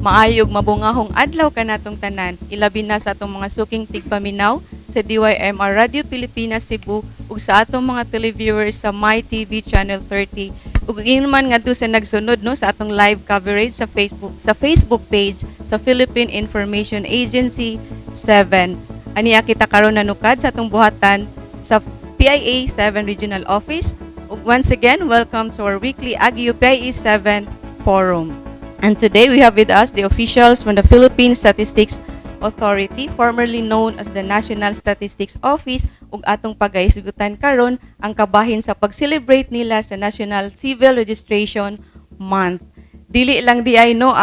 Maayo ug mabungahong adlaw kanatong tanan, ilabi na sa atong mga suking tigpaminaw sa DYMR Radio Pilipinas Cebu ug sa atong mga televiewers sa My TV Channel 30 ug ingon man ngadto sa nagsunod, no, sa atong live coverage sa Facebook page sa Philippine Information Agency 7. Aniya kita karon nanukad sa atong buhatan sa PIA 7 Regional Office ug once again, welcome to our weekly Agio PIA 7 Forum. And today we have with us the officials from the Philippine Statistics Authority, formerly known as the National Statistics Office, ug atong pagahisgutan karon ang kabahin sa pag-celebrate nila sa National Civil Registration Month. Dili lang diay, no,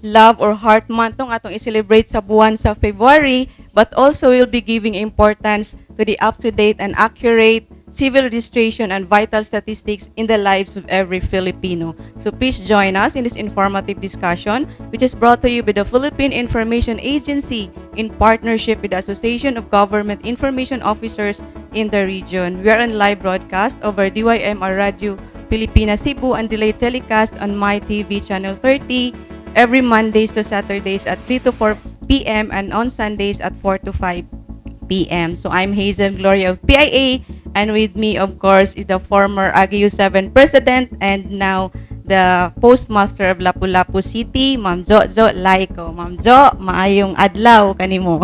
Love or Heart Month tong atong i-celebrate sa buwan sa February, but also we'll be giving importance to the up-to-date and accurate civil registration and vital statistics in the lives of every Filipino. So please join us in this informative discussion, which is brought to you by the Philippine Information Agency in partnership with the Association of Government Information Officers in the region. We are on live broadcast over DYMR Radio Pilipinas Cebu and delayed telecast on My TV Channel 30 every Mondays to Saturdays at 3 to 4 p.m. and on Sundays at 4 to 5 p.m. So I'm Hazel Gloria of PIA, and with me, of course, is the former AGIU 7 president and now the postmaster of Lapu-Lapu City, Ma'am Jojo Laiko. Ma'am Jo, maayong adlaw kanimo.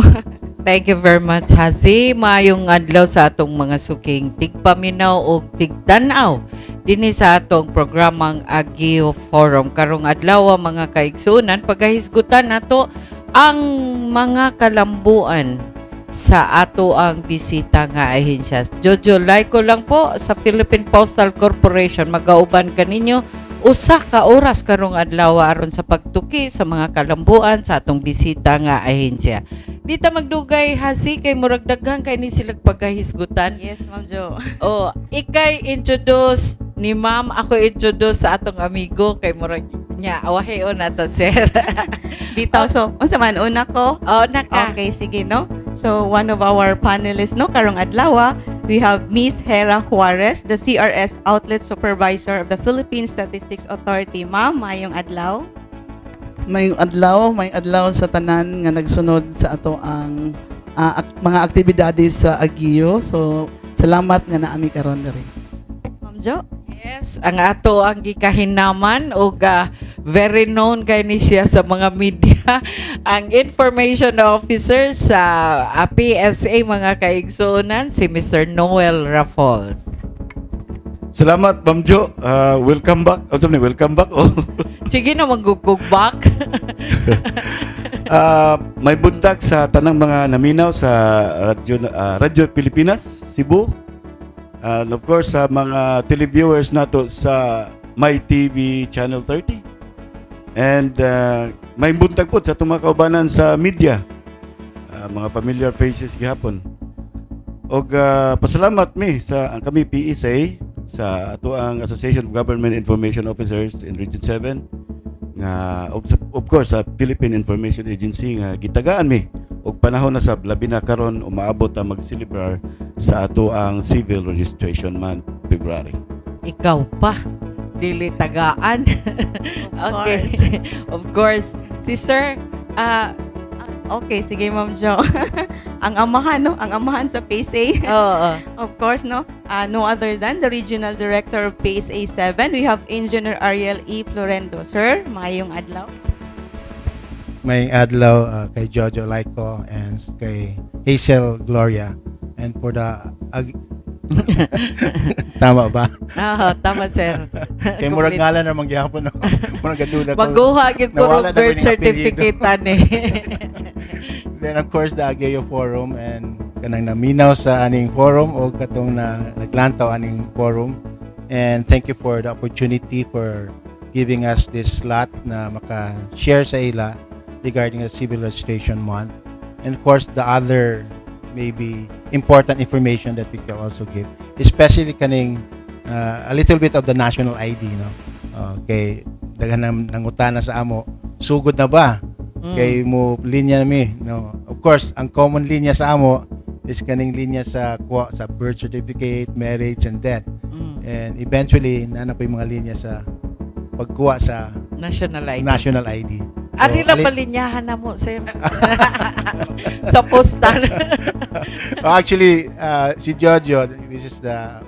Thank you very much, Hazi. Maayong adlaw sa atong mga suking tigpaminaw o tigtanaw dinhi sa atong programang Agio Forum. Karong adlaw, mga kaigsunan, pagahisgutan nato ang mga kalambuan sa ato ang bisita nga ahensya. Jojo Laiko lang po sa Philippine Postal Corporation magauban kaninyo usa ka oras karong adlaw aron sa pagtuki sa mga kalambuan sa atong bisita nga ahensya. Di ta magdugay, Hasi, kay murag daghan kay ni sila pagkahisgutan. Yes, Ma'am Jo. Oh, ikay introduce ni Ma'am, ako introduce sa atong amigo kay murag nya awahi na to, sir. Bitaw, so unsa man, una ko? Oh, naka. Okay, sige, no? So, one of our panelists, no, karong adlaw, we have Miss Hera Juarez, the CRS Outlet Supervisor of the Philippine Statistics Authority. Ma'am, maayong adlaw. May adlaw sa tanan nga nagsunod sa ato ang mga aktibidades sa Agio. So salamat nga naami karon diri. Ma'am Jo? Yes, ang ato ang gikahinaman ug very known kay ni siya sa mga media, ang information officer sa PSA, mga kaigsuonan, si Mr. Noel Rafols. Salamat, Ma'am Jo. Welcome back. Oh, ni welcome back. Oh. Sige na, magugug back. May buntag sa tanang mga naminaw sa Radyo Pilipinas, Cebu. And of course sa mga televiewers nato sa My TV Channel 30. And may buntag po sa atong mga kaubanan sa media. Mga familiar faces gihapon. Og pasalamat mi sa ang kami PSA sa ato ang Association of Government Information Officers in Region 7 nga og of course sa Philippine Information Agency nga gitagaan mi og panahon na sab, labi na karon umaabot ang magselebrar sa ato ang Civil Registration Month, February. Ikaw pa. Dili tagaan. Of Okay. course. Of course. Si Sir, Okay, sige, Ma'am Jo. Ang amahan, no? Ang amahan sa PSA. Oo. Of course, no? No other than the Regional Director of PSA 7, we have Engineer Ariel E. Florendo. Sir, maayong adlaw. May adlaw kay Jojo Laiko and kay Hazel Gloria and for the tama ba? Oo, tama, sir. Kay murag ngalan na mangyapon, no. Murag gaduda ko. Maguha gyud ko Nawala na birth ko ning certificate ani. Then of course the Ageo Forum and kanang naminaw sa aning forum o katong na naglantaw aning forum, and thank you for the opportunity for giving us this slot na maka-share sa ila regarding regarding the Civil Registration Month. And of course, the other maybe important information that we can also give, especially kaning a little bit of the national ID, no? Okay, daghan nang nangutana sa amo, sugod na ba? Kay mo linya mi, no? Of course, ang common linya sa amo is kaning linya sa kuha sa birth certificate, marriage and death. And eventually, naa na po yung mga linya sa pagkuha sa National ID. National ID. So, Ari lang palinyahan na mo, sir, sa postal. Oh, actually, si Jojo, this is the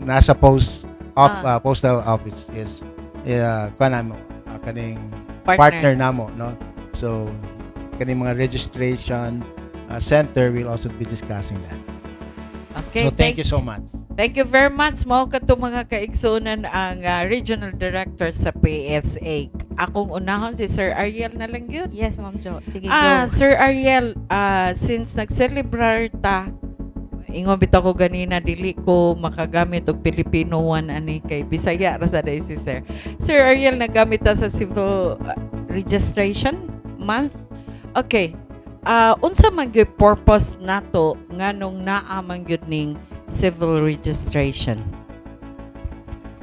nasa post of postal office is kuha namo kaning partner namo, no? So kaning mga registration center will also be discussing that. Okay, So thank you so much. Thank you very much. Mao kato, mga kaigsunan, ang Regional Director sa PSA. Akong unahon si Sir Ariel na lang yun. Yes, Ma'am Jo. Sige, Ah, go. Sir Ariel, since nag-celebrar ta, ingon bitaw ko ganina, dili ko makagamit og Pilipino one ani kay Bisaya ra sa day si Sir. Sir Ariel, nagamit ta sa Civil Registration Month. Okay. Unsa man gyud purpose nato nganong naa man gyud ning civil registration?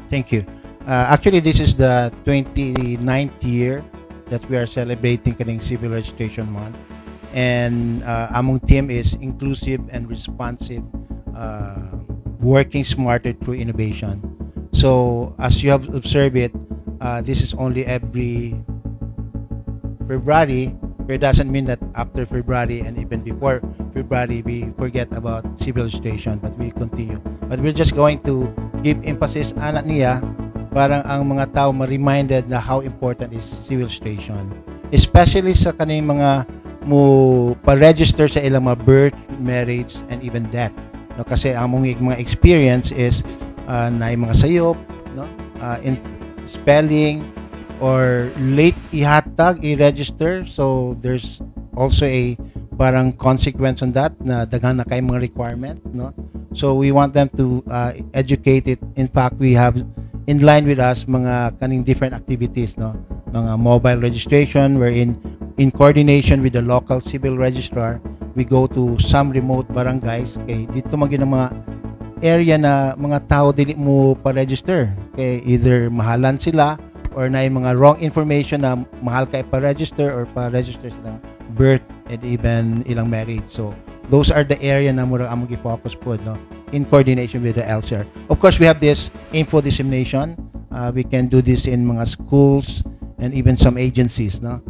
Thank you. Actually, this is the 29th year that we are celebrating kaning Civil Registration Month. And among theme is inclusive and responsive, working smarter through innovation. So, as you have observed it, this is only every February, but it doesn't mean that after February and even before February, we forget about civil registration, but we continue. But we're just going to give emphasis ana niya parang ang mga tao ma-reminded na how important is civil registration. Especially sa kaning mga mo pa-register sa ilang mga birth, marriage, and even death. No, kasi ang among mga experience is na mga sayop, no? In spelling or late ihatag, i-register. So there's also a parang consequence on that na daghan na kay mga requirement, no? So we want them to educate it. In fact, we have in line with us mga kaning different activities, no? Mga mobile registration wherein in coordination with the local civil registrar, we go to some remote barangays kay dito man gyud ang mga area na mga tao dili mo pa-register kay either mahalan sila or na mga wrong information na mahal kay pa-register or pa-register silang birth and even ilang marriage. So those are the area na murag among gi-focus pod, no, in coordination with the LCR. Of course, we have this info dissemination. We can do this in mga schools and even some agencies, no?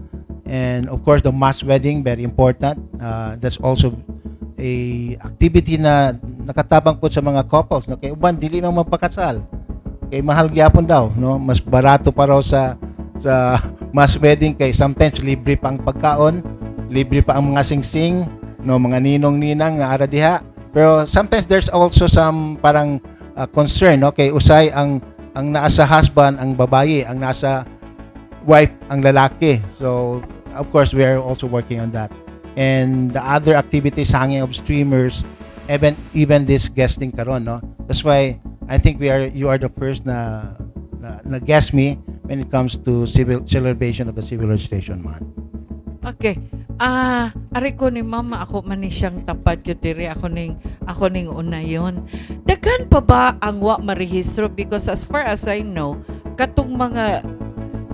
And of course, the mass wedding, very important. That's also a activity na nakatabang po sa mga couples, no? Kay uban dili man magpakasal. Kay mahal gyapon daw, no? Mas barato pa raw sa mass wedding kay sometimes libre pa ang pagkaon, libre pa ang mga singsing, no, mga ninong ninang na ara diha. Pero sometimes there's also some parang concern, no, kay usay ang naa sa husband ang babaye, ang nasa wife ang lalaki. So of course we are also working on that. And the other activities, hanging of streamers, even this guesting karon, no? That's why I think we are you are the first na guest me when it comes to civil celebration of the Civil Registration Month. Okay. Ah, ari ko ni mama, ako man ni siyang tapad gyud diri, ako ning una yon. Daghan pa ba ang wa marehistro? Because as far as I know, katong mga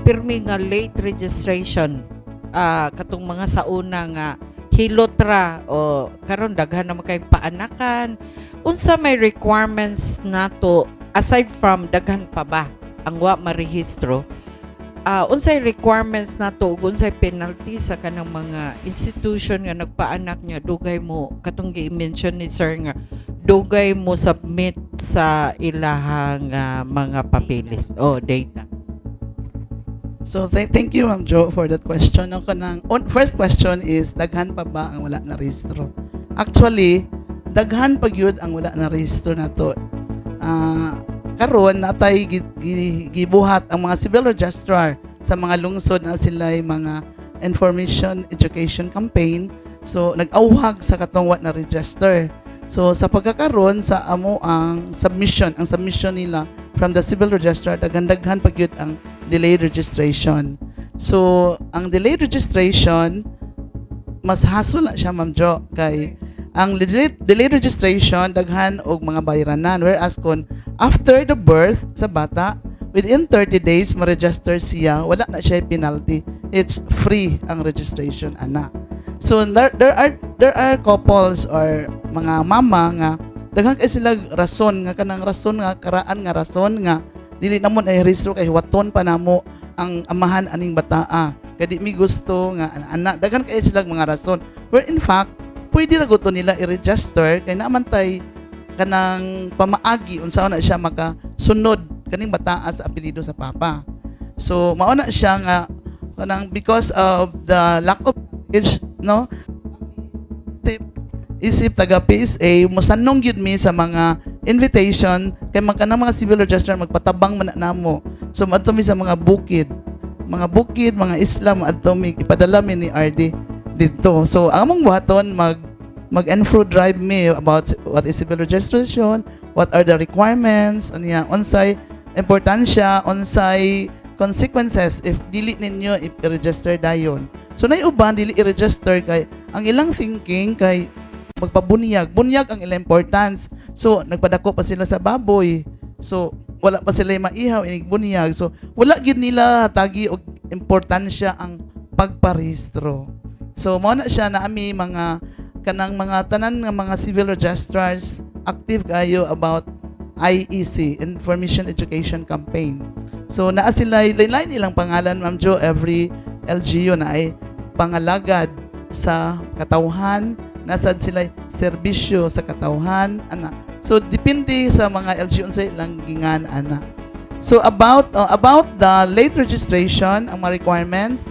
pirmi nga late registration, katong mga sa una nga hilot ra o karon daghan naman kay paanakan, unsa may requirements nato aside from daghan pa ba ang wa marehistro, unsay requirements nato ug unsay penalty sa kanang mga institution nga nagpaanak niya dugay mo, katong gi-mention ni sir nga dugay mo submit sa ilahang mga papeles o data? So thank you, Ma'am Jo, for that question. No, kanang on, first question is daghan pa ba ang wala na rehistro? Actually, daghan pa gyud ang wala na rehistro nato. Karon natay gibuhat ang mga civil registrar sa mga lungsod na sila mga information education campaign. So nag-awhag sa katong wa na register. So sa pagkakaron sa amo ang submission nila from the civil registrar, daghan-daghan pa gyud ang delayed registration. So ang delayed registration, mas hassle na siya, Ma'am Jo, kay ang delayed registration, daghan og mga bayranan, whereas kung after the birth sa bata, within 30 days ma-register siya, wala na siya penalty. It's free ang registration ana. So there are couples or mga mama nga daghan kay sila rason nga kanang rason nga karaan nga rason nga dili namon ay rehistro kay huwaton pa namo ang amahan aning bataa kay di mi gusto nga anak. Daghan kay sila mga rason where in fact pwede ra gud to nila i-register kay naa man tay kanang pamaagi unsa na siya makasunod kaning bataa sa apelyido sa papa. So mao na siya nga kanang because of the lack of knowledge, no, isip, isip taga PSA, mosanong gyud mi sa mga invitation kay magkanang mga civil registrar magpatabang man na namo. So adto mi sa mga bukid, mga isla, adto mi, ipadala mi ni RD didto. So ang among buhaton, mag mag info drive mi about what is civil registration, what are the requirements unya unsay importansya, unsay consequences if dili ninyo i-register dayon. So nay uban dili i-register kay ang ilang thinking kay magpabunyag, bunyag ang ilang importance. So nagpadako pa sila sa baboy. So wala pa sila maihaw inig bunyag. So wala gyud nila tagi og importansya ang pagparehistro. So mao na siya na ami mga kanang mga tanan nga mga civil registrars, active kayo about IEC, Information Education Campaign. So naa sila lain ilang pangalan, Ma'am Jo, every LGU na ay pangalagad sa katawhan, nasad sila serbisyo sa katawhan ana. So depende sa mga LGU unsa ilang gingan ana. So about the late registration, ang mga requirements,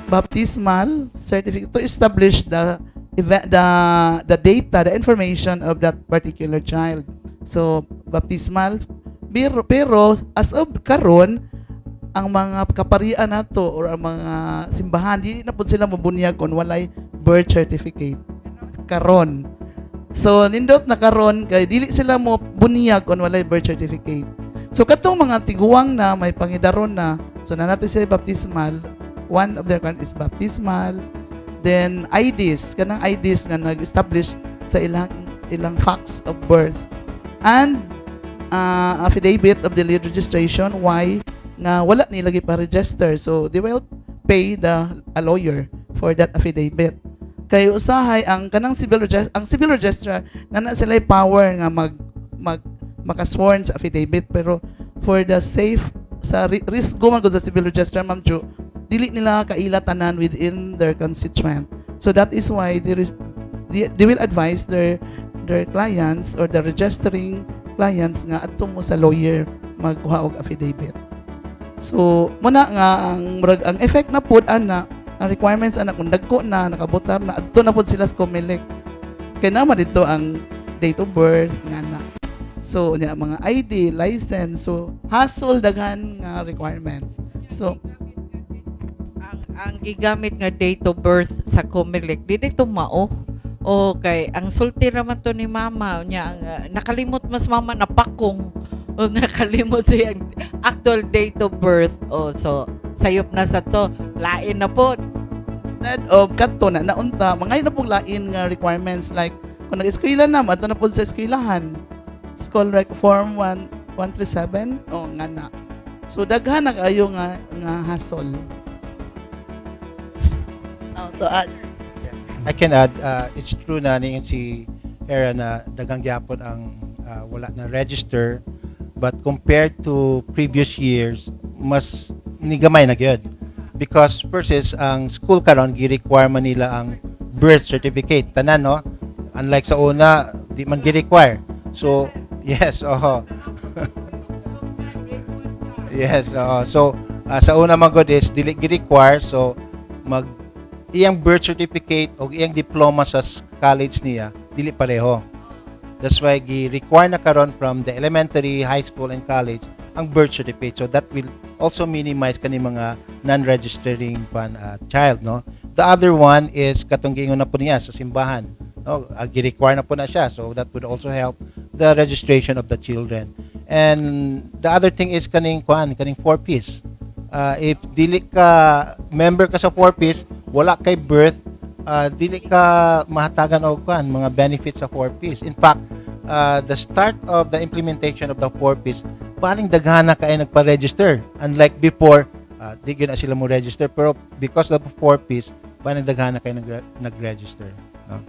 baptismal certificate to establish the event, the data, the information of that particular child. So baptismal, pero as of karon, ang mga kaparian nato or ang mga simbahan, di na pud sila mabunyag kung walay birth certificate karon. So nindot na karon kay dili sila mo bunyag kung walay birth certificate. So katong mga tiguang na may pangidaron na, so na natin sa baptismal, one of their requirements is baptismal, then IDs, kanang IDs nga nag-establish sa ilang facts of birth and affidavit of delayed registration, why nga wala nila pa-register. So they will pay the a lawyer for that affidavit kay usahay ang kanang ang civil registrar na na sila power nga mag mag makasworn sa affidavit, pero for the safe sa risk man gud sa civil registrar, Ma'am Ju, dili nila kaila tanan within their constituent. So that is why there is they will advise their clients or the registering clients nga adto mo sa lawyer magkuha og affidavit. So muna nga ang murag ang effect na pud ana, ang requirements ana, kung dagko na nakabotar na, adto na pud sila sa COMELEC kay naman dito ang date of birth nga na. So nya mga ID, license, so hassle, daghan nga requirements. So Ang gigamit nga date of birth sa COMELEC di dito mao. Okay, ang sulti raman to ni mama nya, ang nakalimot mas mama na pakong o nakalimot siya ang actual date of birth. Oh, so sayop na sa to, lain na po. Instead of kadto na naunta mga na pong lain nga requirements, like kung nag-eskwela na, adto na po sa eskwelahan, school rec form 1 137 o nga na. So daghan na kayo nga nga hassle. Oh, to add. I can add, it's true na ni si Era na daghang gyapon ang wala na register, but compared to previous years, mas nigamay na gyud because first is ang school karon gi-require man nila ang birth certificate tanan, no, unlike sa una di man gi-require. So yes, oho, yes, oo. So sa una man gud is dili gi-require, so mag iyang birth certificate o iyang diploma sa college niya dili pareho. That's why gi-require na karon from the elementary, high school and college ang birth certificate. So that will also minimize kani mga non-registering pan child, no. The other one is katong giingon na po niya sa simbahan. No, gi-require na po na siya. So that would also help the registration of the children. And the other thing is kaning kuan, kaning 4 Ps. If dili ka member ka sa 4Ps, wala kay birth, dili ka mahatagan og kuan, mga benefits sa 4Ps. In fact, the start of the implementation of the 4Ps, baling daghan na kay nagpa-register. Unlike before, di gyud na sila mo register, pero because of the 4Ps, baling daghan na kay nag-register. No?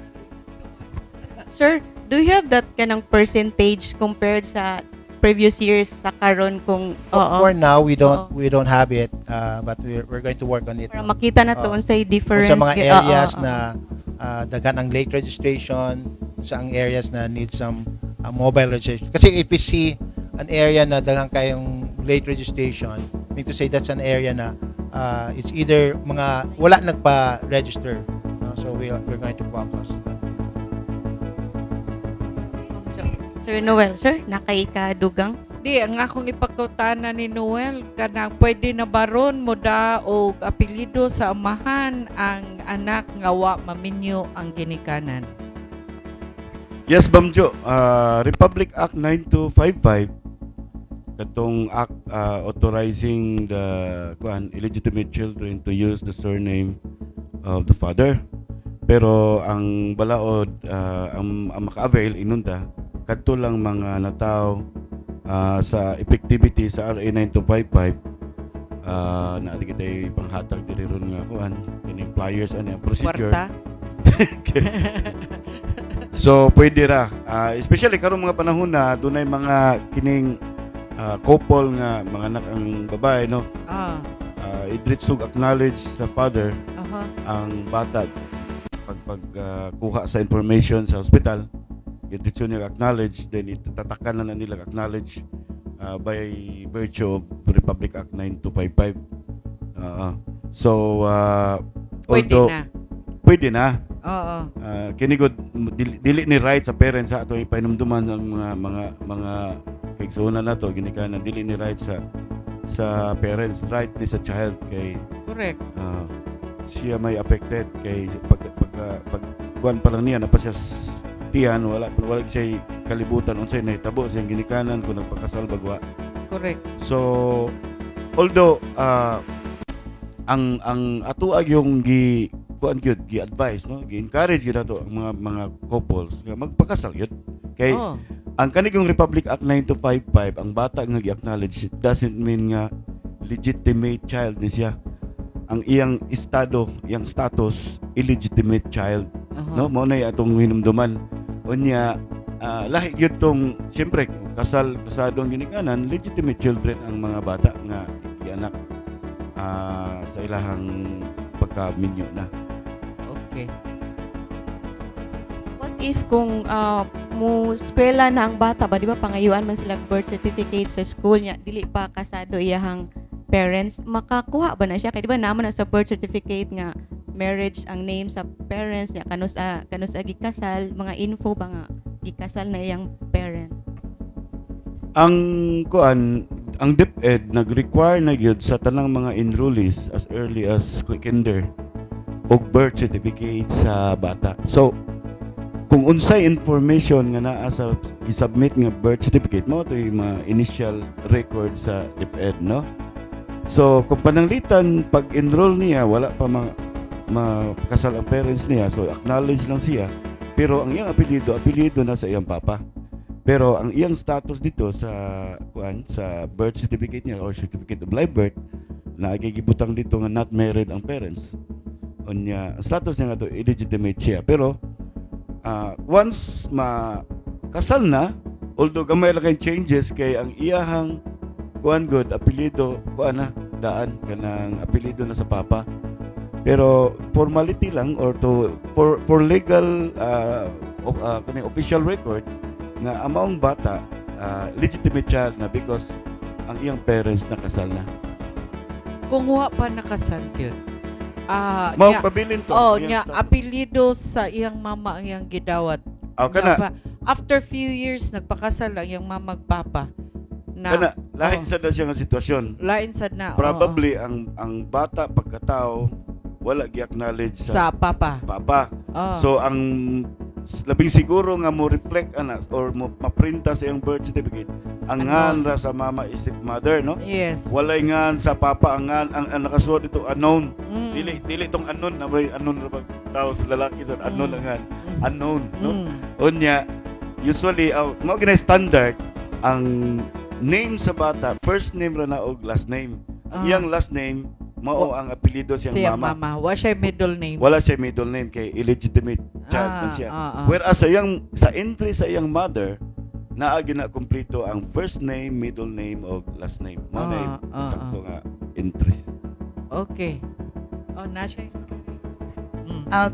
Sir, do you have that kanang percentage compared sa previous years sa karon kung oo, For now, we don't Oo. We don't have it, but we're going to work on it. Para No? makita na to Oo. unsay Kung difference sa mga areas oo. na daghan ang late registration, sa ang areas na need some mobile registration. Kasi if we see an area na daghan kayong late registration, mean to say that's an area na it's either mga wala nagpa-register. No? So we're going to focus. So, Sir Noel, sir, nakay kadugang? Di, ang akong ipakutana ni Noel, kanang pwede na baron mo da og apelyido sa amahan ang anak nga wa maminyo ang ginikanan? Yes, Ma'am Jo. Republic Act 9255, katong act authorizing the kuan, illegitimate children to use the surname of the father. Pero ang balaod, ang maka-avail inunda kadto lang mga nataw sa effectivity sa RA 9255. Na kita panghatag diri ron nga kuan, kining flyers ani ang procedure. Kwarta? So pwede ra. Especially karong mga panahon na dunay mga kining couple nga mga anak ang babae, no. Idritsug acknowledge sa father ang bata pag kuha sa information sa hospital, idritso niya acknowledge, then itatakan na nila acknowledge by virtue of Republic Act 9255. So Pwede although na. Pwede na. Kini gud dili ni right sa parents sa ato ipahinumduman ang mga kaigsuonan nato ginikanan, dili ni right sa parents, right ni sa child kay siya may affected kay pag kuan pa lang niya na pa siya tiyan, wala siya kalibutan unsay nahitabo sa iyang ginikanan, kung nagpakasal bagwa. So although ang ato yung gi kuan gyud, gi advise, no, gi encourage gyud nato ang mga couples nga magpakasal gyud kay ang kanigong Republic Act 9255, ang bata nga gi-acknowledge, it doesn't mean nga legitimate child ni siya. Ang iyang estado, iyang status, illegitimate child, no? Mao na atong hinumduman. Unya lahi gyud tong siyempre kasal, kasado ang ginikanan, legitimate children ang mga bata nga gianak sa ilahang pagkaminyo na. What if kung mo eskwela na ang bata ba, di ba pangayuan man sila birth certificate sa school niya, dili pa kasado iyahang parents, makakuha ba na siya? Kay di ba naman na sa birth certificate nga marriage ang name sa parents niya, kanus gikasal, mga info ba nga gikasal na iyang parents? Ang kuan, ang DepEd nag-require na gyud sa tanang mga enrollees as early as kinder og birth certificate sa bata. So kung unsay information nga naa sa gi-submit nga birth certificate mo to'y mga initial record sa DepEd, no? So kung pananglitan pag-enroll niya wala pa makasal ang parents niya, so acknowledge lang siya, pero ang iyang apelyido, apelyido na sa iyang papa. Pero ang iyang status dito sa kuan, sa birth certificate niya or certificate of live birth, na gibutang dito nga not married ang parents. Unya, ang status niya nga to illegitimate siya. Pero once ma kasal na, although gamay lang kay changes kay ang iyahang kuan good apelyido kuan na daan kanang apelyido na sa papa. Pero formality lang or to for legal kaning official record nga ang maong bata legitimate child na because ang iyang parents nakasal na. Kung wa pa nakasal yun. Mao nya, pabilin to. Oh, iyang nya status. Apelyido sa iyang mama ang iyang gidawat. Oh, kana Nya pa, after few years nagpakasal ang iyang mama ug papa. Na kana lahi oh. sa na siya nga sitwasyon. Lain sad na. Oo. Probably ang bata pagkatao wala gi-acknowledge Sa sa papa. Papa. Oh. So ang labing siguro nga mo reflect ana or mo maprinta sa iyang birth certificate Ang ngan ra sa mama is mother, no? Yes. Walay ngan sa papa. Ang ngan ang nakasuot ito, unknown. Dili dili tong unknown na may unknown ra pag tao sa lalaki sa unknown ang ngan. Unknown, no? Unya, usually mao gina standard ang name sa bata, first name ra na og last name. Ang iyang last name mao ang apelyido siyang Siya mama. mama. Wa siya middle name. Wala siya middle name kay illegitimate child man siya. Whereas sa iyang sa entry sa iyang mother, naa gyud na kompleto ang first name, middle name og last name. Mao na sakto nga entries. Okay. Oh, na siya.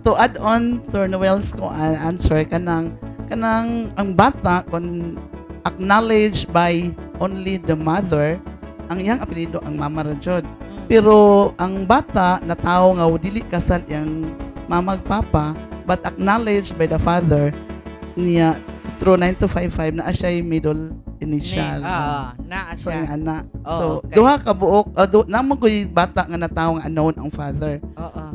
To add on to Noel's ko answer, kanang ang bata kung acknowledged by only the mother, ang iyang apelyido ang mama ra jud. Pero ang bata na tao nga dili kasal iyang mama ug papa but acknowledged by the father niya through 9255 na siya middle initial. Naa So siya. yung anak. Oh, So duha ka buok namo ko'y bata nga natawo nga unknown ang father.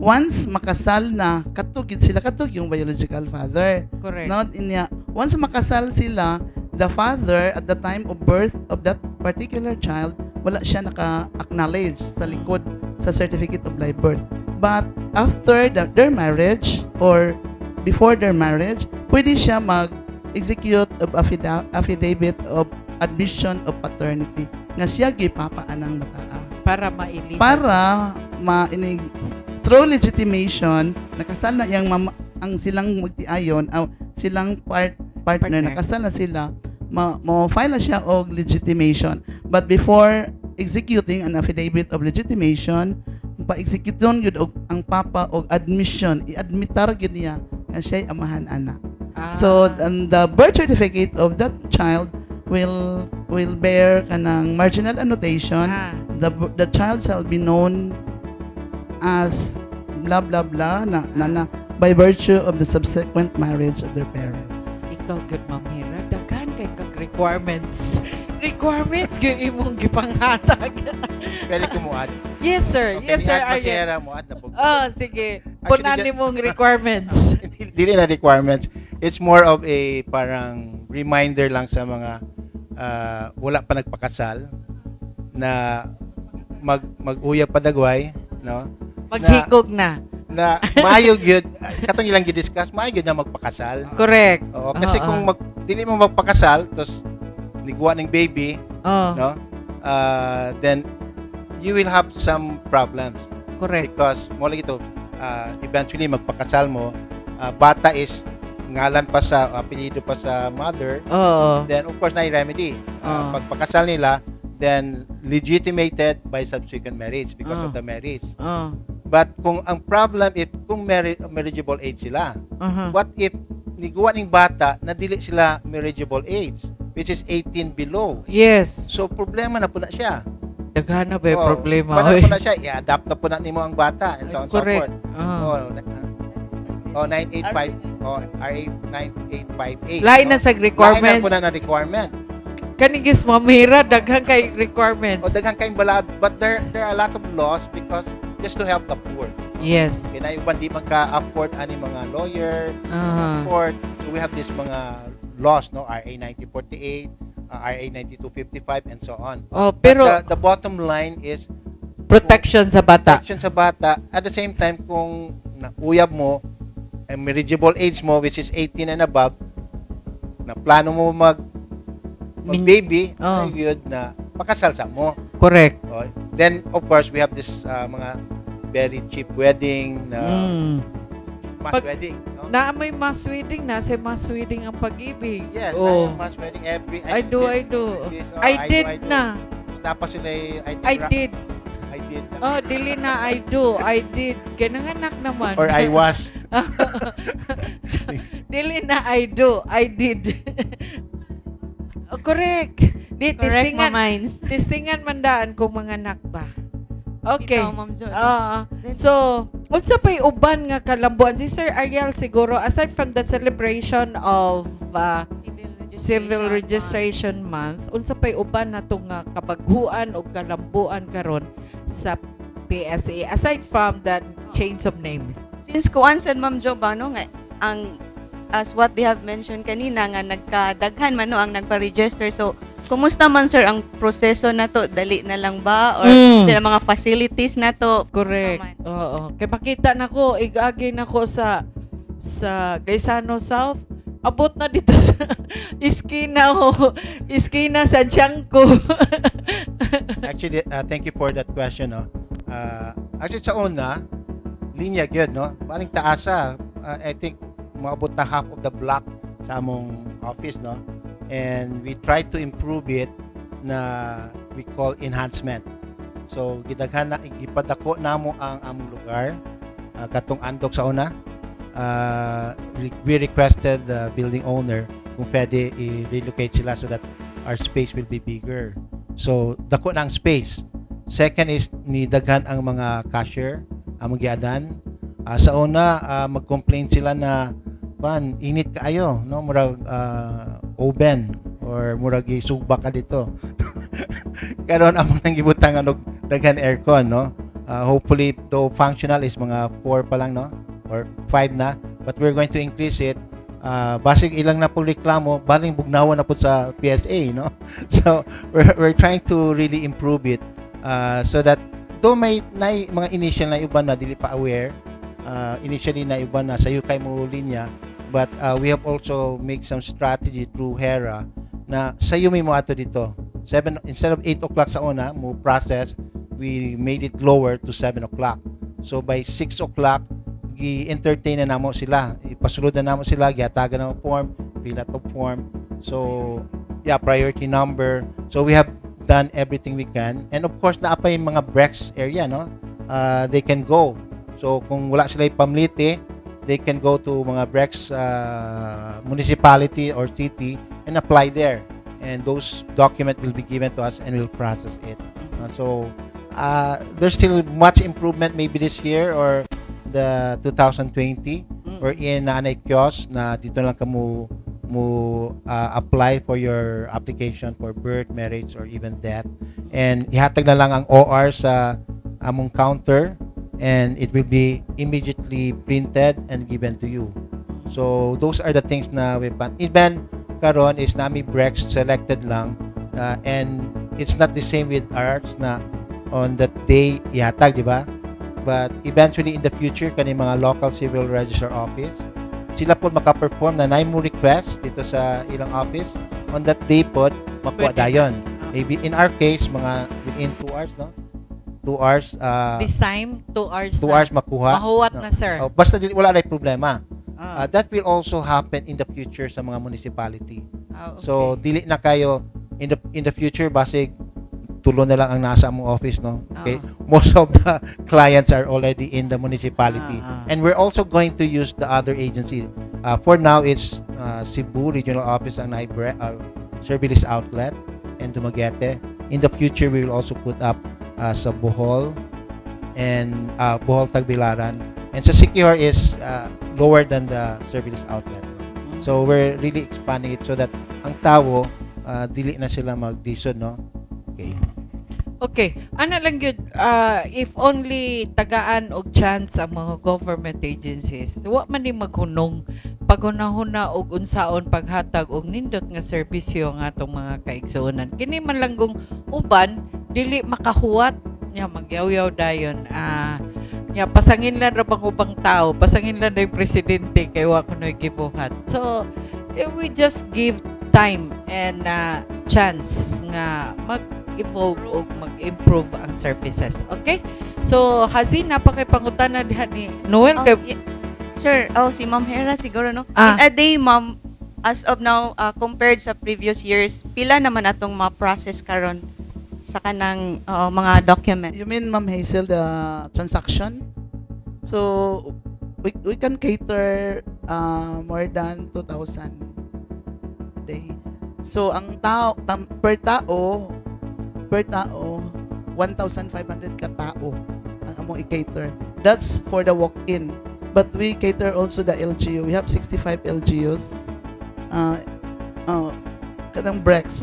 Once makasal na, katugid sila, katug yung biological father. Not inya. Once makasal sila, the father at the time of birth of that particular child, wala siya naka-acknowledge sa likod sa certificate of live birth. But after their marriage or before their marriage, pwede siya mag-execute of affidavit of admission of paternity nga siya gipapa anang bataa Para mailisan. Para mainig through legitimation, nakasal na yang mama, ang silang magtiayon, aw, silang partner, Partner. Nakasal na sila, mo file na siya og legitimation. But before executing an affidavit of legitimation, pa-execute gyud og ang papa og admission, i-admitar gyud niya nga siya amahan ana. So and the birth certificate of that child will bear kanang marginal annotation, the child shall be known as blah blah blah na by virtue of the subsequent marriage of their parents. Ikaw gud, Ma'am Hira, daghan kay kag requirements. Requirements gyud imong gipanghatag. Pwede ko mo-add. Yes, sir. Okay, Yes, sir. ni-add pa Arjen. si Hera, mo-add na po. Oh, sige. Punan nimong requirements. Dili na requirements. It's more of a parang reminder lang sa mga wala pa nagpakasal na mag-uyab padagway, no? Maghikog na. Na maayo gyud katong ilang gi-discuss, maayo gyud na magpakasal. Correct. Oo, kasi Oo. Kung dili mo magpakasal tapos niguwa ng baby, no? Then you will have some problems because mo lagi to, eventually magpakasal mo, bata is ngalan pa sa apelyido pa sa mother, then of course na remedy. Pagpakasal nila, then legitimated by subsequent marriage because of the marriage. But kung ang problem if kung marriageable age sila, what if niguwa ning bata na dili sila marriageable age, which is 18 below? So problema na po na siya. Daghan na ba yung Oo, problema? Paano Oy. po na siya? I-adopt na po na nimo ang bata and so on and so forth. Oh, 985, oh, RA 9858. Lain na No? sa Lain na requirements. po na na requirement. Kaning gis Ma'am Hira, daghan kay requirements. O daghan kayong balad, but there are a lot of laws because just to help the poor. Kaya uban di magka-afford ani mga lawyer, court. So we have this mga laws, no? RA 9048, RA 9255 and so on. Oh, pero But the bottom line is protection sa bata. Protection sa bata. At the same time, kung nauyab mo, ang marriageable age mo, which is 18 and above, na plano mo mag baby, ay yun na pakasal sa mo. Oh, then, of course, we have this mga very cheap wedding na mass wedding. No? Na may mass wedding na, sa mass wedding ang pag-ibig. Yes, na yung mass wedding every I do, I do. This, oh, I did I do. na. Tapos napa sila, I think, I did. I did na. Oh, dili na I do. I did. Kaya nanganak naman. Or I was. So, dili na I do. I did. Oh, correct. Di, Correct, testingan, Ma'am Mines. Testingan man daan kung mga anak ba. Okay. Bitaw, Ma'am Jo. Oo. So, unsa pay uban nga kalambuan si Sir Ariel siguro aside from the celebration of Civil registration. Civil Registration Month, unsa pay uban nato nga kabaghuan o kalambuan karon sa PSA aside from that change of name? Since kuan sad, Ma'am Jo ba, no, nga ang as what they have mentioned kanina nga nagkadaghan man, no, ang nagpa-register. So kumusta man, sir, ang proseso na to? Dali na lang ba or sila mga facilities na to? Correct. Kumusta man? Oo. Kay makita nako, igagi nako sa Gaisano South. Abot na dito sa iskina o iskina sa Tiangco. Actually, thank you for that question, no? Actually, sa una, linya gyud, no? Baling taasa. I think maabot na half of the block sa among office, no? And we try to improve it na we call enhancement. So, gidaghan na, gipadako namo ang among lugar. Katong andok sa una, we requested the building owner kung pwede i-relocate sila so that our space will be bigger. So, dako na ang space. Second is, nidaghan ang mga cashier, among giadan. Sa una, mag-complain sila na pan init kaayo, no? Murag oven or murag gisugba ka dito. Karon among nang gibutang og daghan aircon, no? Hopefully, though functional is mga 4 pa lang, no? Or 5 na, but we're going to increase it. Basig ilang na po reklamo, baling bugnawan na po sa PSA, no? So, we're trying to really improve it so that though may na, mga initial na iba na dili pa aware, initially na iba na sa kay mo linya, but we have also make some strategy through HERA na sayo may mo ato dito. 7 instead of 8 o'clock sa una mo process, we made it lower to 7 o'clock. So by 6 o'clock, gi-entertain na namo sila. Ipasulod na namo sila, gihatagan na form, fill out of form. So, yeah, priority number. So we have done everything we can. And of course, naa pa yung mga breaks area, no? They can go. So kung wala sila pamliti, they can go to mga breaks municipality or city and apply there. And those document will be given to us and we'll process it. So there's still much improvement maybe this year or the 2020 wherein naa nay kiosk na dito lang ka mo apply for your application for birth, marriage, or even death. And ihatag na lang ang OR sa among counter and it will be immediately printed and given to you. So those are the things na we plan. Even karon is naa mi breaks selected lang and it's not the same with ours na on that day ihatag, di ba? But eventually in the future, kani mga local civil register office, sila po maka-perform na mo request dito sa ilang office on that day po makuha Pwede. Dayon. Maybe in our case mga within 2 hours, no? 2 hours This time, 2 hours 2 na. Hours makuha. Mahuwat No. na, sir. Oh, basta dili, wala na problema. Ah. That will also happen in the future sa mga municipality. Ah, okay. So dili na kayo in the future, basig tulo na lang ang nasa among office, no? Okay. Most of the clients are already in the municipality. And we're also going to use the other agency. For now it's Cebu Regional Office ang naay Serbilis outlet and Dumaguete. In the future we will also put up sa Bohol and Bohol, Tagbilaran. And sa Siquijor is lower than the Serbilis outlet. So we're really expanding it so that ang tao dili na sila maglisod, no? Okay. Okay. Ana lang gyud, if only tagaan og chance ang mga government agencies, wa man ni maghunong paghunahuna og unsaon paghatag og nindot nga serbisyo ang atong mga kaigsuonan. Kini man lang kung uban dili makahuwat nya magyawyaw dayon. Nya pasangin lang ra bang ubang tao, pasangin lang na yung presidente kay wa kunoy gibuhat. So we just give time and chance nga mag-evolve o mag-improve ang services. Okay? So, Hazi, napakay pangutana diha ni Noel Oh, kay Sir, oh, si Ma'am Hera siguro, no? Ah. In a day, ma'am, as of now, compared sa previous years, pila naman atong ma-process karon sa kanang mga document? You mean, Ma'am Hazel, the transaction? So, we can cater more than 2,000 a day. So, ang tao, per tao, 1,500 ka tao ang among i-cater. That's for the walk-in. But we cater also the LGU. We have 65 LGUs. Kanang BRECS,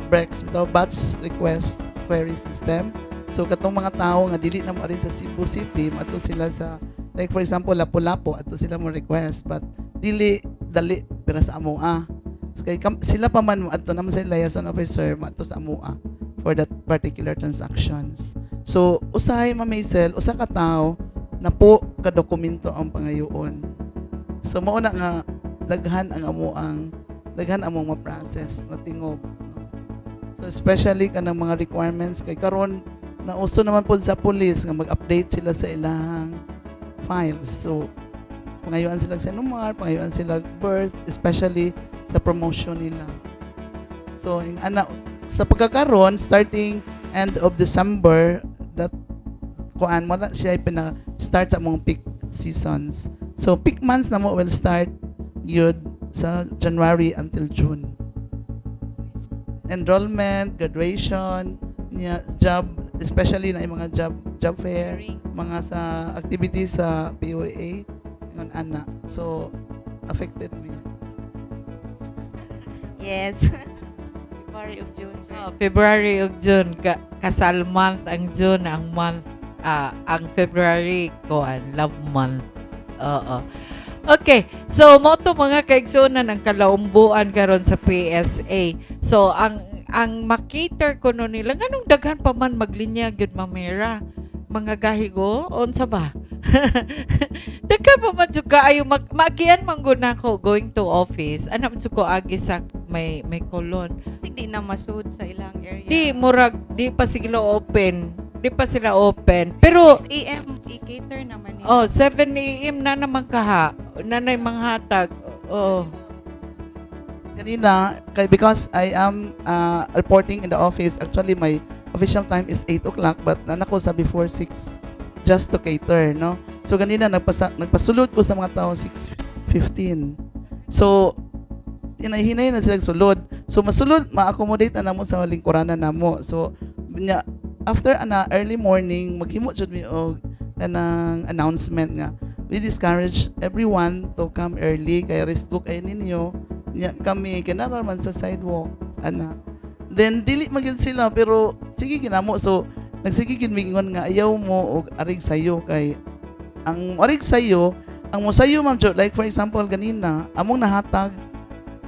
the batch request query system. So katong mga tao nga dili na mo sa Cebu City, ato sila sa, like for example, Lapu-Lapu, ato sila mo request, but dili dali. pira sa amoa. So, kay sila pa man adto naman sa liaison officer maadto sa amoa for that particular transactions. So usahay, Ma'am Hazel, usa ka tawo napo ka dokumento ang pangayoon. So mao na nga daghan ang amo ang daghan among ma-process matingob, no? So especially kanang mga requirements kay karon nauso naman pod sa police nga mag-update sila sa ilang files. So pangayuan sila sa CENOMAR, pangayuan sila birth, especially sa promotion nila. So ing ana sa pagkakaron, starting end of December, that kuan mo na siya pina start sa among peak seasons. So peak months na mo will start yun sa January until June. Enrollment, graduation, niya, job, especially na yung mga job fair, mga sa activities sa POEA, ingon ana. So affected me. Yes. February ug June, sir. Oh, February ug June kasal month ang June, ang month ang February kuan love month. Oo. Okay, so mo to, mga kaigsuonan, ang kalaumbuan karon sa PSA. So ang ma-cater kuno nila, nganong daghan pa man maglinya gyud, Mamera? Mga gahigo unsa ba? Daghan pa man jud kaayo maagian man gud nako going to office. Ana man jud ko agi sa may Colon. Kasi di na masud sa ilang area. Di murag di pa sila open. Di pa sila open. Pero 6 a.m. i-cater naman nila. Oh, 7 a.m. na naman kaha. Nanay manghatag. Oh. Kanina, kay because I am reporting in the office, actually my official time is 8 o'clock, but nana ko sa before 6 just to cater, no? So ganina nagpasulod ko sa mga tao 6:15. So hinay-hinay na sila sulod. So masulod, ma-accommodate na namo sa lingkuranan namo. So nya after ana early morning maghimo jud mi og kanang announcement nga we discourage everyone to come early kay risk kay ninyo nya kami kinara man sa sidewalk ana. Then dili magyud sila, pero sige ginamo. So nagsige gid miingon nga ayaw mo og arig sayo kay ang arig sayo, ang mosayo, Ma'am Jo, like for example ganina among nahatag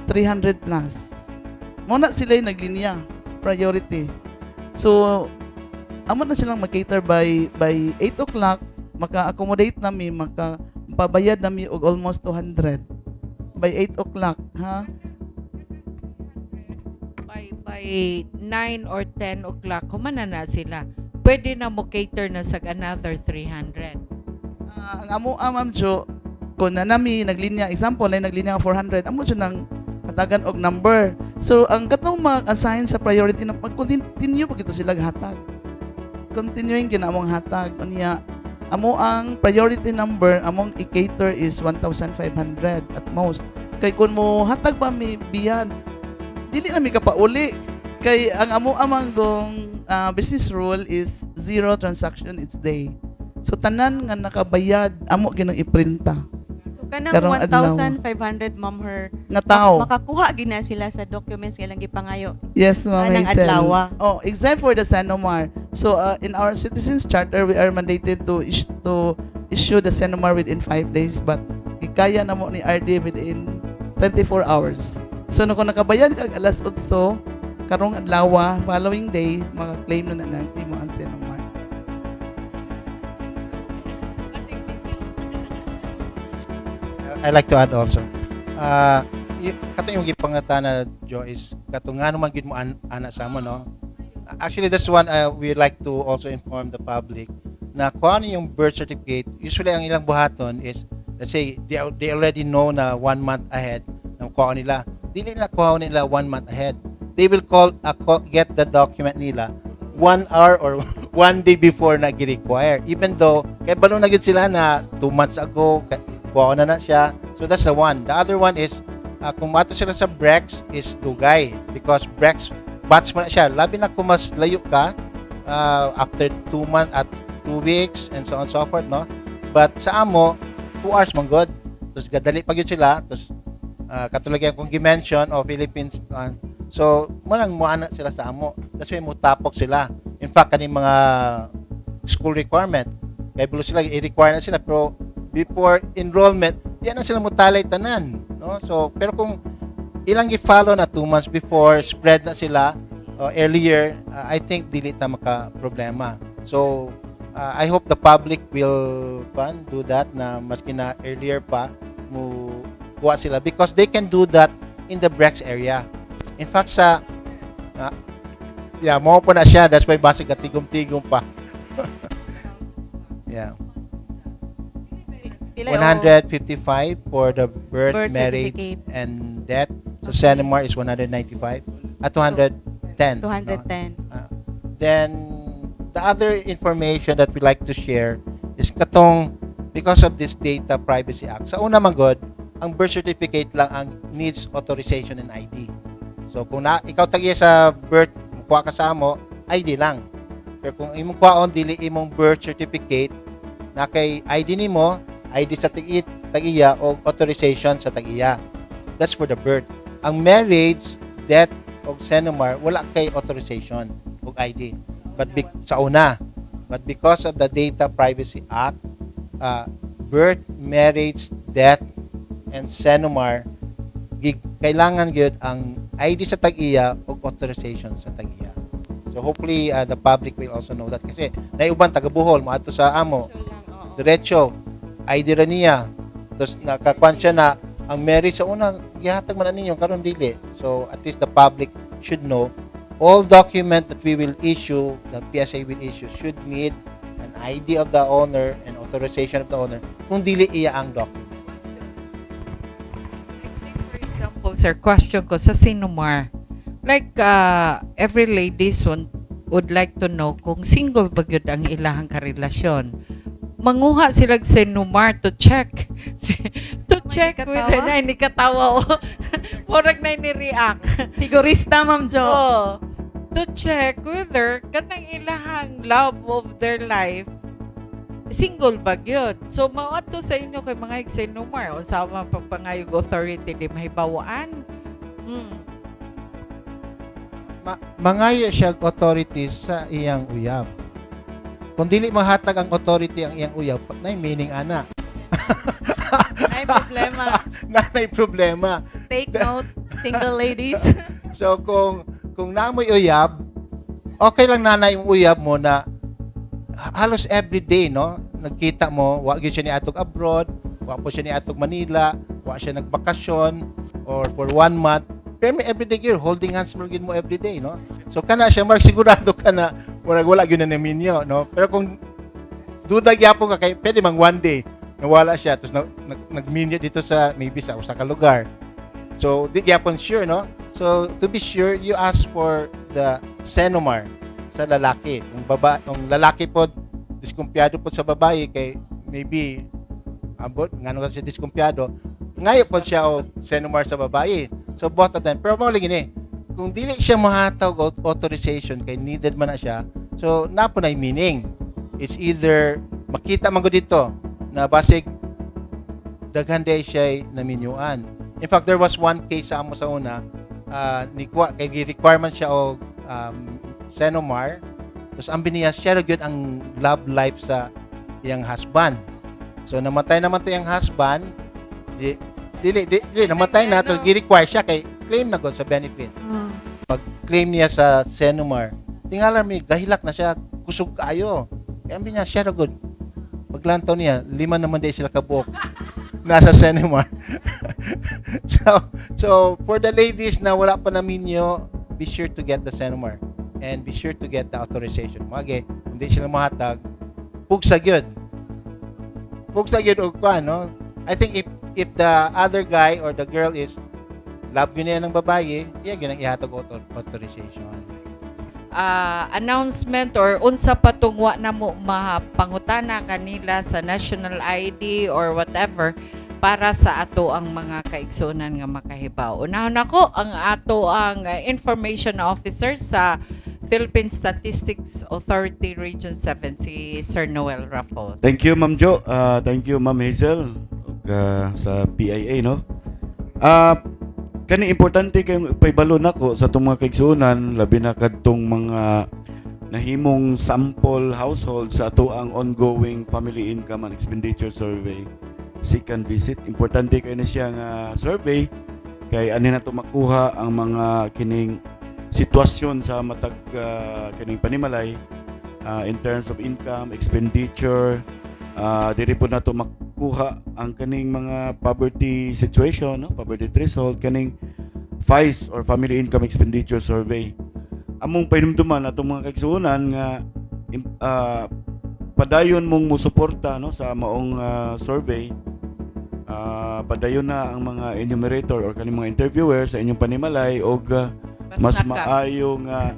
300 plus mo na sila yung naglinya priority. So amo na silang mag-cater by 8 o'clock, maka-accommodate nami, maka pabayad nami og almost 200 by 8 o'clock, ha. By 9 or 10 o'clock, humana na sila. Pwede na mo cater na sa another 300. Ah, ang amo ah, Ma'am Jo, kung na nami naglinya, example ay naglinya ang 400, amo jud nang hatagan og number. So ang katong mag-assign sa priority na mag-continue pag ito sila hatag. Continuing kina among hatag unya amo ang priority number among i-cater is 1,500 at most. Kay kung mo hatag pa mi beyond, dili na mi kapauli. Kay ang amo amang gong business rule is zero transaction each day. So tanan nga nakabayad amo ginang iprinta. So kanang Karong adlaw. 1,500, Ma'am Her, Nga tao. Makakuha gina sila sa documents nga ilang gipangayo Yes, Ma'am anang Hazel. adlaw. Oh, except for the CENOMAR. So in our Citizens Charter, we are mandated to issue the CENOMAR within 5 days, but ikaya na mo ni RD within 24 hours. So no, kung nakabayad kag alas 8 karong adlaw, following day maka-claim na na nimo ang CENOMAR. I like to add also. Kato yung gipangutana, Jo, is kato nga naman gid mo ana sa amo, no? Actually, that's one we like to also inform the public na kung ano yung birth certificate, usually ang ilang buhaton is, let's say, they already know na one month ahead ng kuha nila. Dili na kuha nila one month ahead. They will call get the document nila one hour or one day before na gi-require. Even though, kay balo na gyud sila na 2 months ago, kuha na na siya. So that's the one. The other one is, kung mato sila sa Brex is dugay because Brex batch mo na siya. Labi na kung mas layo ka, after 2 months at 2 weeks and so on and so forth, no? But sa amo, 2 hours man good. Tapos gadali pa gyud sila. Tapos katulad yan kung gi-mention o Philippines, so mo nang muana sila sa amo. That's why mo tapok sila. In fact, kaning mga school requirement, kay bulo sila i-require na sila pero before enrollment, di na sila mutalay tanan, no? No? So, pero kung ilang i-follow na 2 months before, spread na sila earlier, I think dili ta maka problema. So, I hope the public will pan do that na maski na earlier pa mo kuha sila because they can do that in the Brex area. In fact, sa yeah, mao po na siya. That's why basig tigom-tigom pa. Yeah. Pila o 155 for the birth, Birth marriage, certificate. And death. So CENOMAR is 195 at 210, no? 210. Then the other information that we like to share is katong because of this Data Privacy Act. Sa una man gud, ang birth certificate lang ang needs authorization and ID. So kung na ikaw tag sa birth, mukuha ka sa amo, ID lang. Pero kung imong kuhaon dili imong birth certificate, na kay ID nimo, ID sa tag-iya o authorization sa tag-iya. That's for the birth. Ang marriage, death o CENOMAR, wala kay authorization o ID. But sa una, but because of the Data Privacy Act, birth, marriage, death, and CENOMAR, kailangan gyud ang ID sa tag-iya o authorization sa tag-iya. So hopefully the public will also know that kasi naiuban taga Bohol moadto sa amo, So lang, oo. Diretso ID ra niya. Tapos nakakuan siya na ang marriage sa una gihatag man na ninyo, karon dili. So at least the public should know all document that we will issue, the PSA will issue, should need an ID of the owner and authorization of the owner kung dili iya ang document. Like say for example, sir, question ko sa CENOMAR. Like, every ladies would like to know kung single ba gyud ang ilahang karelasyon. Manguha sila CENOMAR to check May with katawa? Na ni katawa o. Murag na ni react. Sigurista, Ma'am Jo. Oh, to check whether kanang ilahang love of their life single ba gyud. So mao to sa inyo kay mga CENOMAR, unsa man pagpangayog authority di mahibawaan. Mangayo siya og authority sa iyang uyab. Kung dili mahatag ang authority ang iyang uyab, na meaning ana. Ay, problema. Na may problema. Take note, single ladies. So kung namoy uyab, okay lang na yung uyab mo na halos every day, no? Nagkita mo, wa gyud siya niadtog abroad, wa po siya niadtog Manila, wa siya nagbakasyon or for one month. Pero may everyday gyud holding hands mo gyud mo every day, no? So kana siya marag sigurado ka na murag wala gyud na naminyo, no? Pero kung duda gyapon ka kay pwede mang one day nawala siya tapos nagminyo dito sa maybe sa usa ka lugar. So di gyapon sure, no? So to be sure, you ask for the CENOMAR sa lalaki. Kung lalaki pod diskumpiyado pod sa babae kay maybe ambot ngano kasi diskumpiyado, ngayo pod siya og CENOMAR sa babae. So both of them. Pero mao lagi ni, kung dili siya mahatag og authorization kay needed man na siya, so naa po na meaning. It's either makita man gud dito na basig daghan day siya naminyuan. In fact, there was one case sa amo sa una, ni kuha kay gi-requirement siya og CENOMAR. Tapos ang biniya siya ra gyud ang love life sa iyang husband. So namatay naman to iyang husband, di dili di, dili namatay na to, gi-require siya kay claim na gud sa benefit. Pag claim niya sa CENOMAR, tingala mi gahilak na siya, kusog kaayo. Kaya ambi niya siya ra gud. Paglantaw niya, lima naman di sila kabuok nasa CENOMAR. So for the ladies na wala pa naminyo, be sure to get the CENOMAR and be sure to get the authorization. Mage, hindi sila mahatag, pugsa gyud. Pugsa gyud og kuan, no? I think if the other guy or the girl is love gyud niya ng babae, iya gyud ang ihatag authorization. Announcement or unsa pa tong wa na mo mapangutana kanila sa national ID or whatever para sa ato ang mga kaigsuonan nga makahibaw. Unahon nako ang ato ang information officer sa Philippine Statistics Authority Region 7, si Sir Noel Raffles. Thank you, Ma'am Jo. Thank you, Ma'am Hazel, ug sa PIA, no. Kani importante kay paibalo nako sa atong mga kaigsuonan, labi na kadtong mga nahimong sample household sa ato ang ongoing family income and expenditure survey. Second visit. Importante kay ni siya nga survey kay ani na to makuha ang mga kining sitwasyon sa matag kining panimalay in terms of income, expenditure, diri po nato makuha ang kaning mga poverty situation, no? Poverty threshold, kaning FICE or Family Income Expenditure Survey. Among pahinumduman atong mga kaigsuonan nga padayon mong musuporta, no, sa maong survey. Padayon na ang mga enumerator or kaning mga interviewer sa inyong panimalay og mas naka. Maayo nga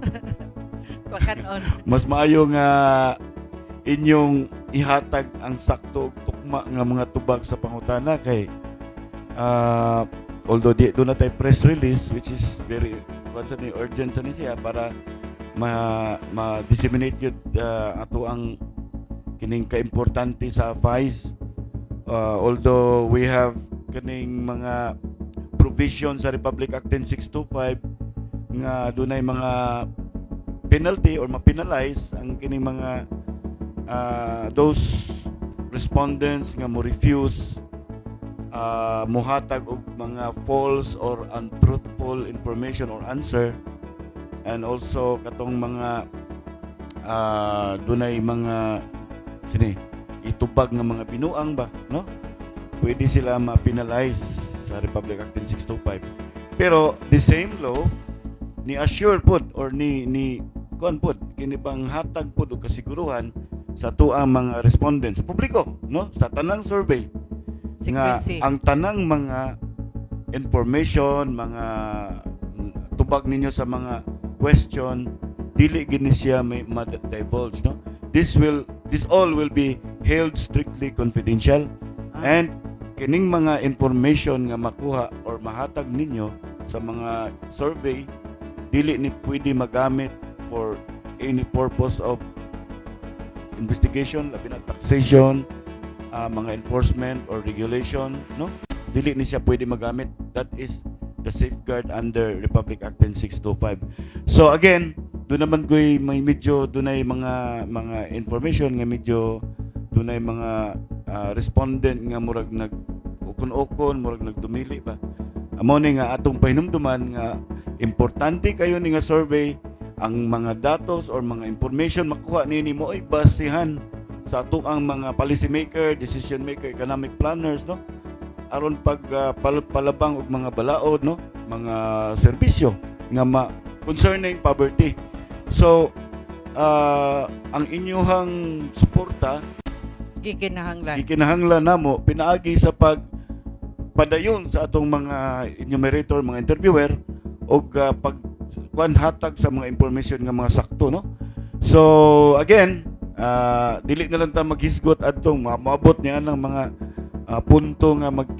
Pakanon. Mas maayo nga inyong ihatag ang sakto ug tukma nga mga tubag sa pangutana kay although di duna tay press release, which is very kuan sa ni, urgent sa ni siya para ma ma-disseminate yun ato ang kining kaimportante sa FICE. Although we have kining mga provision sa Republic Act 10625 nga dunay mga penalty or ma-penalize ang kining mga those respondents nga mo refuse muhatag og mga false or untruthful information or answer, and also katong mga dunay mga sini itubag nga mga binuang ba, no, pwede sila ma-penalize sa Republic Act 10625. Pero the same law ni assure pod or ni kuan pod kini bang hatag pod og kasiguruhan sa tuang mga respondents sa publiko, no, sa tanang survey nga Secrecy. Ang tanang mga information, mga tubag ninyo sa mga question, dili gini siya may ma-divulge, no? This all will be held strictly confidential and kining mga information nga makuha or mahatag ninyo sa mga survey, dili ni pwede magamit for any purpose of investigation, labi na taxation, mga enforcement or regulation, no? Dili ni siya pwede magamit. That is the safeguard under Republic Act 10625. So again, doon naman ko'y may medyo dunay mga information nga medyo dunay mga respondent nga murag nag ukon-ukon, murag nagdumili ba. Amo ni nga atong pahinumduman nga importante kayo ni nga survey. Ang mga datos or mga information makuha nini mo ay basihan sa ato ang mga policy maker, decision maker, economic planners, no, aron pag palabang og mga balaod, no, mga serbisyo nga ma concerning poverty. So ang inyuhang suporta Gikinahanglan. Gikinahanglan namo pinaagi sa pag padayon sa atong mga enumerator, mga interviewer og pag kuan hatag sa mga information nga mga sakto, no? So again, dili na lang ta maghisgot adtong maabot niya ng mga punto nga mag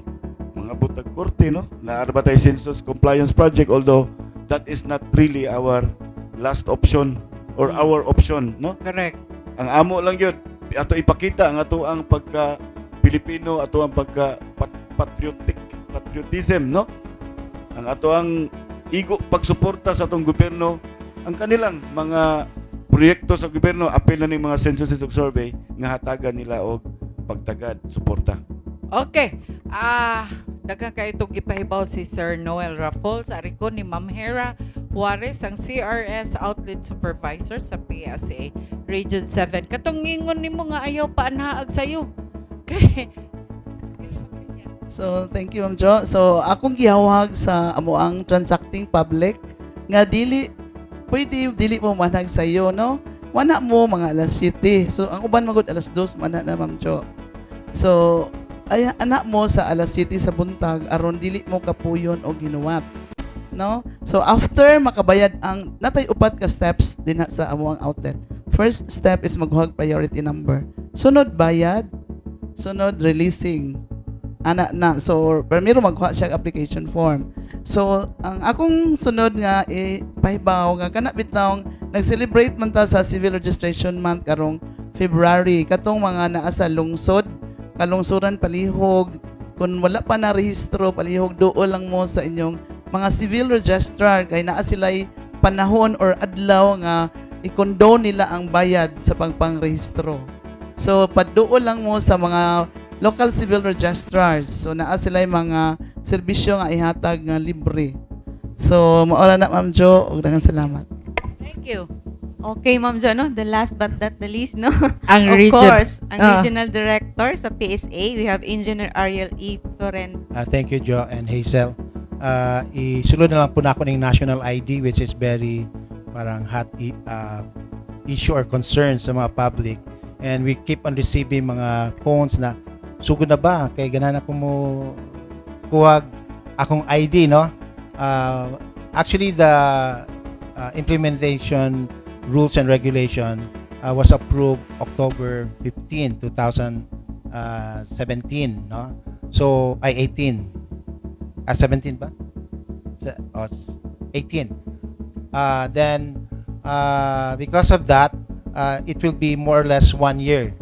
mga butag korte, no, na ba tay census compliance project, although that is not really our last option or our option, no? Correct. Ang amo lang yun ato ipakita ang ato ang pagka Pilipino, ato ang pagka patriotic patriotism, no, ang ato ang igo pagsuporta sa atong gobyerno, ang kanilang mga proyekto sa gobyerno, apil na ning mga censuses ug survey nga hatagan nila og pagtagad suporta. Okay. Daghan kay itong gipahibaw si Sir Noel Rafols. Ari ko ni Ma'am Hera Juarez, ang CRS Outlet Supervisor sa PSA Region 7. Katong ngingon nimo nga ayaw pa anhaag sayo. Kay So, thank you, Ma'am Jo. So, akong gihawag sa amo ang transacting public nga dili pwede dili mo manhag sa iyo, no? Wala mo mga alas 7. So, ang uban magud alas 2 mana na, Ma'am Jo. So, ay anak mo sa alas 7 sa buntag aron dili mo kapuyon og ginuwat. No? So, after makabayad ang natay upat ka steps dinha sa amo ang outlet. First step is maghuhag priority number. Sunod, bayad, sunod releasing ana na. So primero magkuha siya og application form. So ang akong sunod nga ipahibaw nga kana bitawng nag-celebrate man ta sa Civil Registration Month karong February, katong mga naa sa lungsod, kalungsuran, palihog kung wala pa na rehistro, palihog duol lang mo sa inyong mga civil registrar kay naa sila'y panahon or adlaw nga i-condone nila ang bayad sa pagpangrehistro. So paduol lang mo sa mga local civil registrars. So naa sila yung mga serbisyo nga ihatag nga libre. So mao ra na, Ma'am Jo, ug daghang salamat. Thank you. Okay, Ma'am Jo, no? The last but not the least, no? Ang Of region. course, ang regional director sa PSA, we have Engineer Ariel E. Floren. Thank you, Joe and Hazel. Isulod na lang po nako ng national ID, which is very parang hot issue or concern sa mga public. And we keep on receiving mga phones na sugod na ba kay ganahan ako mo kuhag akong ID, no? Actually, the implementation rules and regulation was approved October 15, 2017, no? So, ay 18. Ah, 17 ba? Oh, 18. Then, because of that, it will be more or less one year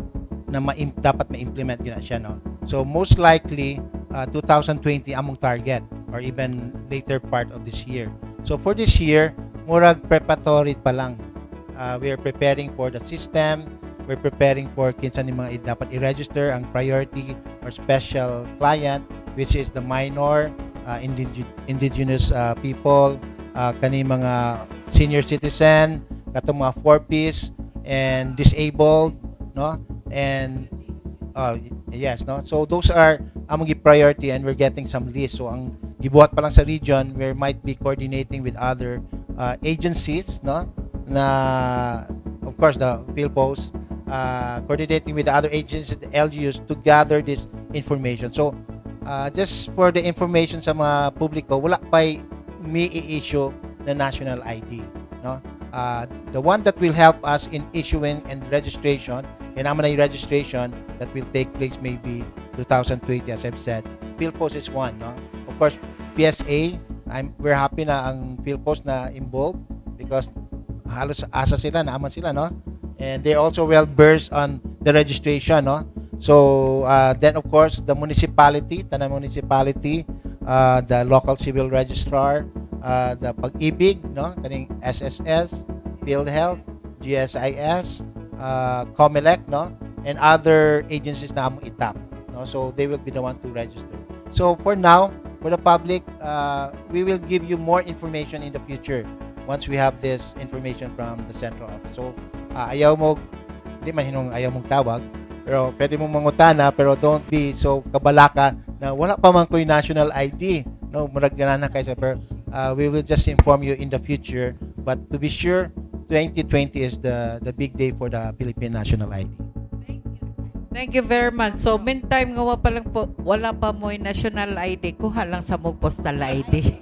na dapat ma-implement yun na siya, no? So, most likely, 2020 among target or even later part of this year. So, for this year, murag preparatory pa lang. We are preparing for the system, we're preparing for kinsa ni mga dapat i-register, ang priority or special client, which is the minor, indigenous people, kani mga senior citizen, katong mga 4Ps and disabled, no? And yes, no? So those are among priority and we're getting some lists. So ang gibuhat pa lang sa region, we might be coordinating with other agencies, no? Na of course the PhilPost, coordinating with the other agencies, the LGUs, to gather this information. So just for the information sa mga publiko, wala pa'y may i-issue na national ID, no? The one that will help us in issuing and registration, kaya naman ay registration that will take place maybe 2020, as I've said. PhilPost is one, no? Of course, PSA, we're happy na ang PhilPost na involved because halos asa sila, naaman sila, no? And they're also well versed on the registration, no? So, then of course, the municipality, tanan municipality, the local civil registrar, the Pag-ibig, no? Kaning SSS, PhilHealth, GSIS, COMELEC, no? And other agencies na among itap, no? So, they will be the one to register. So, for now, for the public, we will give you more information in the future once we have this information from the central office. So, ayaw mo, di man hinong ayaw mong tawag, pero pwede mong mangutana, pero don't be so kabalaka na wala pa man ko'y national ID. No, murag na kay, pero we will just inform you in the future. But to be sure, 2020 is the big day for the Philippine National ID. Thank you. Thank you very much. So, meantime nga wa pa lang po, wala pa mo national ID, kuha lang sa mong postal ID.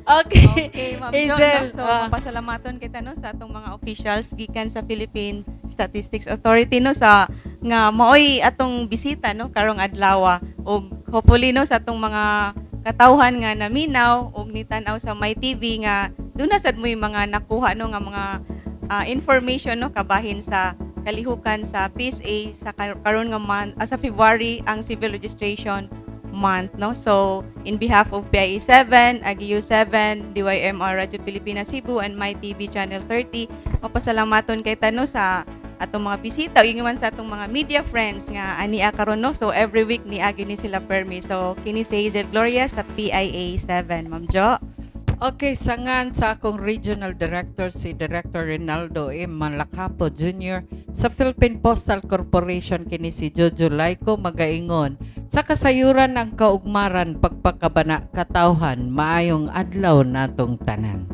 Okay. Okay, Ma'am Hazel, Jo, no? So, mapasalamaton kita, no, sa atong mga officials gikan sa Philippine Statistics Authority, no, sa nga maoy atong bisita, no, karong adlaw, ug hopefully, no, sa atong mga katawhan nga naminaw ug nitan-aw sa My TV nga duna sad mo'y mga nakuha, no, nga mga information, no, kabahin sa kalihukan sa PSA sa karon nga month, sa February ang civil registration month, no? So in behalf of PIA 7, AGIU 7, DYMR Radyo Pilipinas Cebu and My TV Channel 30, mapasalamaton kay tano sa atong mga bisita ug man sa atong mga media friends nga ania karon, no? So every week niagi ni sila permi. So kini si Hazel Gloria sa PIA 7, Ma'am Jo. Okay, sangan sa akong regional director, si Director Rinaldo M. Malacapo Jr. sa Philippine Postal Corporation, kini si Jojo Laico magaingon sa kasayuran ang kaugmaran, pagpakabana katawhan. Maayong adlaw natong tanan.